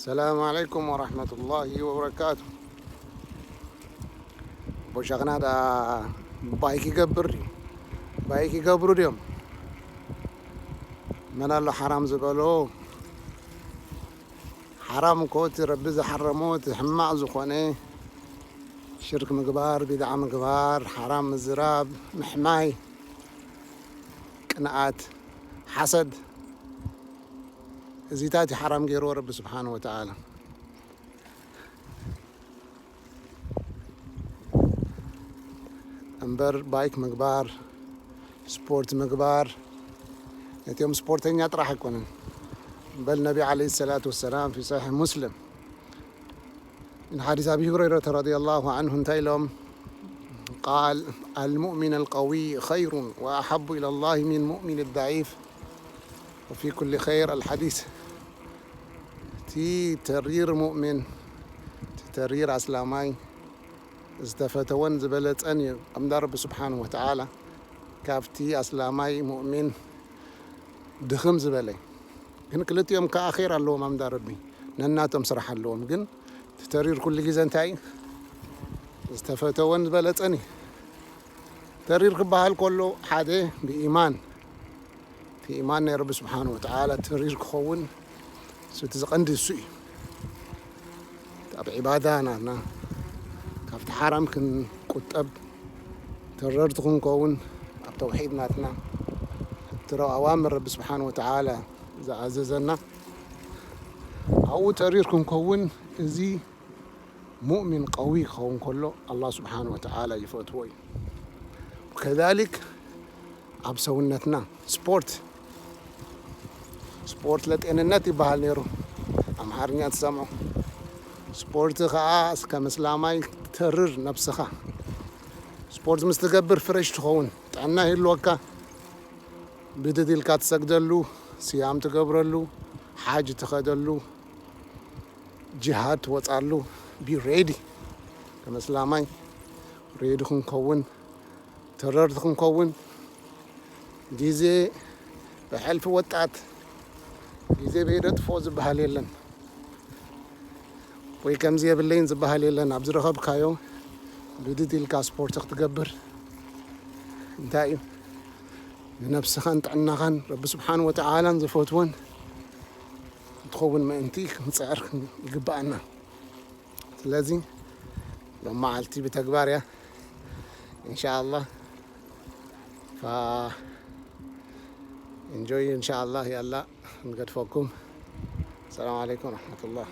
ሰላም ዓለይኩም ወራሕመቱላሂ ወበረካቱ። ቦሻኽና ዳ ባይክ ይገብር ድዩ? ባይክ ይገብሩ ድዮም? መን ኣሎ ሓራም ዝበሎ? ሓራም እኮ እቲ ረቢ ዝሓረሞ፣ እቲ ሕማቕ ዝኾነ ሽርክ ምግባር፣ ቢድዓ ምግባር፣ ሓራም ምዝራብ፣ ምሕማይ፣ ቅንኣት፣ ሓሰድ፣ እዚታት እዩ ሓራም ገይርዎ ረቢ ስብሓን ወተዓላ። እምበር ባይክ ምግባር፣ ስፖርት ምግባር ነቲኦም ስፖርተኛ ጥራሕ ኣይኮነን። በል ነቢ ዓለይሂ ሰላቱ ወሰላም ፊ ሰሒሕ ሙስሊም ምን ሓዲስ ኣቢ ሁረይረተ ረዲየላሁ ዓንሁ እንታይ ኢሎም? ቃል፣ المؤمن القوي خير وأحب إلى الله من المؤمن الضعيف وفي كل خير الحديث። እቲ ተሪር ሙእሚን፣ እቲ ተሪር ኣስላማይ ዝተፈተወን ዝበለጸን እዩ። ኣምዳ ረቢ ስብሓን ወተዓላ ካብቲ ኣስላማይ ሙእሚን ድኽም ዝበለ። ግን ክልቲኦም ከዓ ኸይር ኣለዎም ኣምዳ ረቢ፣ ነናቶም ስራሕ ኣለዎም። ግን እቲ ተሪር ኩሉ ግዜ እንታይ እዩ? ዝተፈተወን ዝበለጸን እዩ። ተሪር ክበሃል ከሎ ሓደ ብኢማን፣ እቲ ኢማን ናይ ረቢ ስብሓን ወተዓላ ተሪር ክኸውን፣ እሱ እቲ ዝቐንዲ እሱ እዩ። ኣብ ዒባዳ ናትና ካብቲ ሓራም ክንቁጠብ፣ ተረርቲ ክንከውን፣ ኣብ ተውሒድ ናትና እቲ ኣዋምር ረቢ ስብሓን ወተዓላ ዝኣዘዘና ኣብኡ ተሪር ክንከውን፣ እዚ ሙእሚን ቀዊ ክኸውን ከሎ ኣላህ ስብሓን ወተዓላ ይፈትዎ እዩ። ከዛሊክ ኣብ ሰውነትና ስፖርት፣ ስፖርት ለጤንነት ይበሃል ነይሩ፣ ኣምሓርኛ ትሰምዖ። ስፖርት ከዓ እስከ ምስላማይ ተርር ነብስኻ። ስፖርት ምስ ትገብር ፍሬሽ ትኸውን፣ ጥዕና ይህልወካ። ብድድ ኢልካ ትሰግደሉ፣ ስያም ትገብረሉ፣ ሓጅ ትኸደሉ፣ ጅሃድ ትወፃሉ። ቢ ሬዲ፣ ከም እስላማይ ሬዲ ክንከውን፣ ተረርቲ ክንከውን። ግዜ ብሕልፊ ወጣት፣ ግዜ ብኢደ ጥፎ ዝበሃል የለን። ወይ ከምዚ የብለይን ዝበሃል የለን። ኣብ ዝረኸብካዮ ብድድ ኢልካ ስፖርት ክትገብር እንታይ እዩ? ንነብስኻን ጥዕናኻን ረቢ ስብሓን ወተዓላን ዝፈትወን ክትኸውን ምእንቲ ክንፅዕር ይግብኣና። ስለዚ ሎም መዓልቲ ብተግባር እያ እንሻኣላህ። ፋ ኢንጆይ እንሻኣላህ። ያላ ንገድፈኩም። ሰላም ዓለይኩም ወረሕመቱላህ።